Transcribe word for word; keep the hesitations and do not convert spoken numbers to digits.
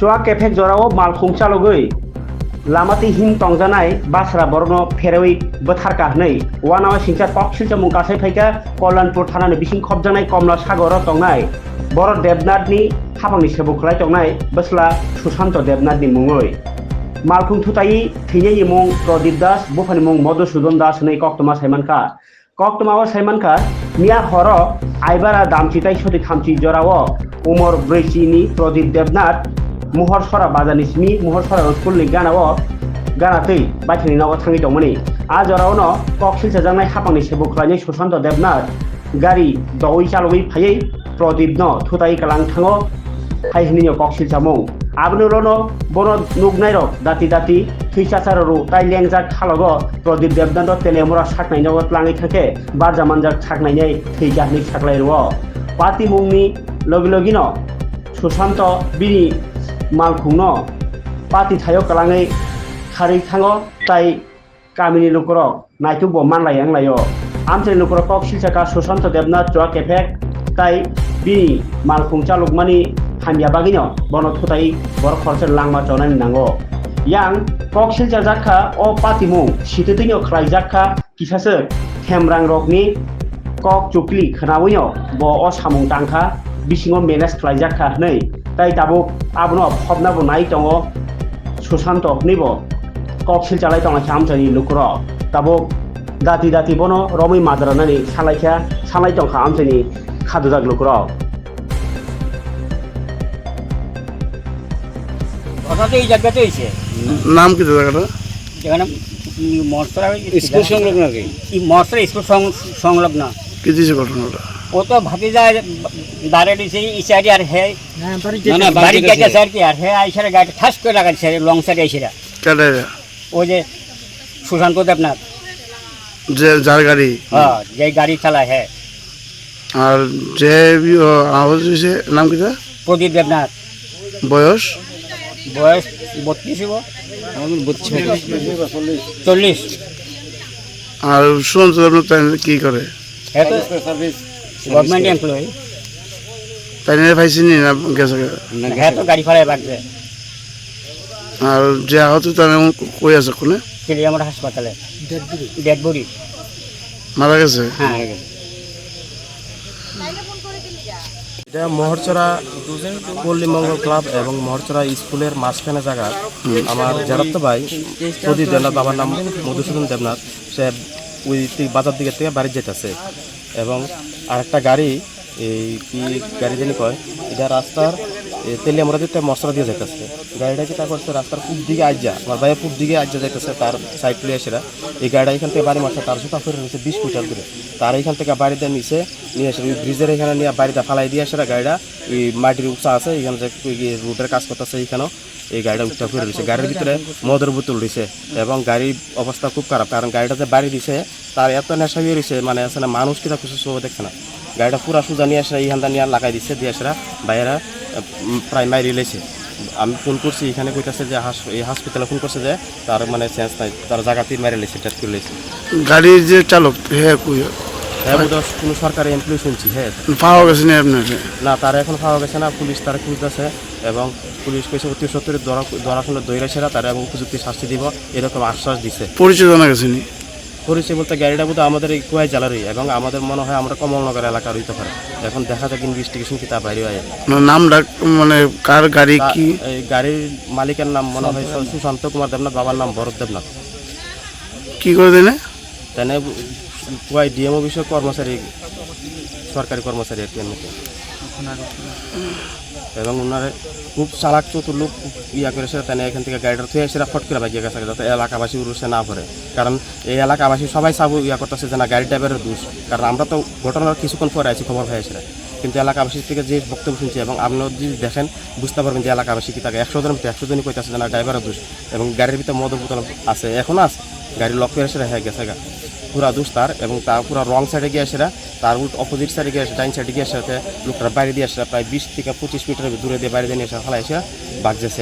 Chuak kephek jorao malkhung chalogwi lama twi him tongjanai basra borokno pherwi bwtharkha hwnwi uanama singcha kok silchamung kasai phaikha Kollanpur thanani bising khopjaknai Komla Sagoro tongnai borok Debnathni hapangni sebo khwlai tongnai bwsla Susanto Debnathni mungwi. Malkhung thutai thwinaini mung Pradip Das, buphani mung Madhusudan Das hwnwi koktwma saimankha. Koktwmao saimankha, miya horo Aibara damchi tai soti thamchi jorao umor brwichini Pradip Debnath Mohor Sora bazarni simi Mohor Sora schoolni ganao gana twi baithangni nogo thangwi tongmani. A joraono kok silchajaknai hapangni sebo khwlainai Susanto Debnath gari doui chalogwi phaiwi Pradipno thutai kwlang thango hai hwnwi kok silchamung. Aboni ulono bono nuknairok dati dati thwi chacharo rw tai lengjak khalogo Pradip Debnathno telemora saknainogo tlangwi thangkhe barja manjak saknainai thwikha hwnwi saklai rwo. Patimungni logi logino Susanto bini malkhungno pati thaio kwlangwi kharwi thango tai kamini lukurok naituk bo manlai wnglaio. Amchaini lukurok kok silsa kha Susanto Debnath Chuak kephek tai bini malkhung chalukmani hamya bagwino bono thutai borok khoroksa langma chonani nango. Yang kok silsa jak kha o patimung sititwino khlaijak kha kisaswk themrangrokni kok chukli khwnawino bo o samung tangkha bisingo manage khlaijak kha hwnwi tai tabuk abono phobna bo nai tongo. Susanto hwnwi bo kok silchalai tonglaikha amchaini lukurok. Tabuk dati dati bono romwi majra nani salaikha, salai tongkha amchaini khadujak lukurok. ঘটনা তো এই জায়গাতে হয়েছে। নাম কি দাদা এটা? যেখানে মহসরা স্কুল সংলগ্ন আর কি। মহসরা স্কুল সং-, সংলগ্ন। কি দিছে ঘটনাটা? ও তো ভাতিজা দাঁড়িয়ে দিছে, ইশারি আর হে। না, না, বাড়ি বাড়ি গেছে। গেছে আর কি, আর হে আইসারে গাড়ি ঠাস করে লাগাইছে, লং সাইড আইসারে। কেডা এটা? ওই যে সুশান্ত দেবনাথ। যে, যার গাড়ি? হ্যাঁ, যে গাড়ি চালায়, হ্যাঁ। আর যে, ও, আহত হয়েছে, নাম কিতা? প্রদীপ দেবনাথ। বয়স? বয়স বত্রিশ হইব। আমাদের বত্রিশ হবে। চল্লিশ। আর সুশান্ত দেবনাথ তাই কি করে? হ্যাঁ তো গভর্নমেন্ট এমপ্লয়ি। তাই নিয়ে পাইছিনি না গেছে? না, হ্যাঁ তো গাড়ি ভাড়ায় বাড়ছে। আর যে আহত তারা এখন কই আছে, কোনে? তেলিয়ামুড়া হাসপাতালে। Dead body. মারা গেছে? হ্যাঁ। মারা গেছে। এটা মহরচরা পল্লী মঙ্গল ক্লাব এবং মহরচরা স্কুলের মাঝখানে জায়গা। আমার জেরাত্ত ভাই প্রদীপ দেবনাথ, বাবার নাম মধুসূদন দেবনাথ। সে ওই তি-, বাজার দিকে থেকে বাড়ি যেতেছে এবং আরেকটা গাড়ি, এই কি গাড়ি জানি কয়, এটা রাস্তার, এ, তেলিয়ামুড়া দিতে মশলা দিয়ে যাইতেছে। গাড়িটা কিতা করছে, রাস্তার পূব দিকে আইজা, আমার ভাইয়ের পূব দিকে আইজা যাইতেছে, তার সাইড লইয়া সেরা এই গাড়িটা এখান থেকে বাড়ি মারছে, তার জুতা ফেরে রয়েছে বিশ মিটার দূরে। তার এখান থেকে বাড়িতে নিচে নিয়ে এসে ওই ব্রিজের এখানে নিয়ে বাড়িতে ফালাই দিয়ে আসে গাড়িটা। ওই মাটির উঁচা আছে, এখানে যে ওই যে রোডের কাজ করতেছে, এখানেও এই গাড়িটা উঠতে ফেরে রয়েছে। গাড়ির ভিতরে মদের বোতল রয়েছে এবং গাড়ির অবস্থা খুব খারাপ, কারণ গাড়িটা যে বাড়ি দিছে, তার এত নেশা হয়ে রয়েছে, মানে আছে না, মানুষ কিতা কিছু চোখে দেখছে না। গাড়িটা পুরা সোজা নিয়ে আসে, ইহানটা নিয়ে লাগাই দিছে, দিয়ে আসে বাইরে, উম, প্রায় মারি লেছে। আমি ফোন করছি, এখানে কইতাছে যে হাস-, এই হসপিটালে ফোন করছে যে তার মানে সেন্স নাই, তার জায়গাতেই মেরে লেছে, ডেথ করে লেছে। গাড়ির যে চালক, হে কই? হ্যাঁ, বোধহয় কোনো সরকারি এমপ্লয়ি শুনছি, হ্যাঁ। পাওয়া গেছে না আপনার? না, তারা এখন পাওয়া গেছে না, পুলিশ তারা খুঁজতেছে এবং পুলিশ কইছে অতি সত্বর ধরা, ধরা শুনে দৈরা সেরা তারা এবং উপযুক্ত শাস্তি দিব, এরকম আশ্বাস দিছে। পরিচয় জানা গেছে নি? পরিচয় বলতে গাড়িটা বোধহয় আমাদের এই কুয়াই জেলারই এবং আমাদের মনে হয় আমরা কমলনগর এলাকার হইতে পারে। এখন দেখা যাক ইনভেস্টিগেশন কি তা বাইরে হয়। না, নাম ডাক, মানে, কার গাড়ি তা-, কি? এই গাড়ির মালিকের নাম মনে হয় সু-, সুশান্ত কুমার দেবনাথ, বাবার নাম ভরত দেবনাথ। কি করে দেনে? তাই না, কুয়াই ডিএম অফিসের কর্মচারী, সরকারি কর্মচারী আর কি এমনিতে। এবং ওনারা খুব চালাক চতুর লোক, ইয়া করে সেটা তাই না, এখান থেকে গাড়িটা থুয়ে সেটা ফট করে বাজিয়ে গেছে, যাতে এলাকাবাসী উড়ছে না পড়ে। কারণ এই এলাকাবাসী সবাই সাবু ইয়া করতেছে যে না, গাড়ি ড্রাইভারের দোষ। কারণ আমরা তো ঘটনার কিছুক্ষণ পরে আছি, খবর হয়ে সেটা। কিন্তু এলাকাবাসীর থেকে যে বক্তব্য শুনছি এবং আপনিও যদি দেখেন, বুঝতে পারবেন যে এলাকাবাসী কি তাকে একশো জনের ভিতরে একশো জনই কইতাছে যে না, ড্রাইভারের দোষ। এবং গাড়ির ভিতরে মদের বোতল আছে, এখনো আছে, গাড়ি লক করে সেটা হয়ে গেছে গা। পুরা দোষ তার এবং তা পুরা রং সাইডে গিয়ে সেটা, তার উল্ট অপোজিট সাইডে গিয়ে, ডাইন সাইডে গিয়ে সেটা লোকটার বাইরে দিয়ে আসে প্রায় বিশ থেকে পঁচিশ মিটার দূরে দিয়ে বাইরে দিয়ে নিয়ে আসে, ফালাই এসে বাগজেছে।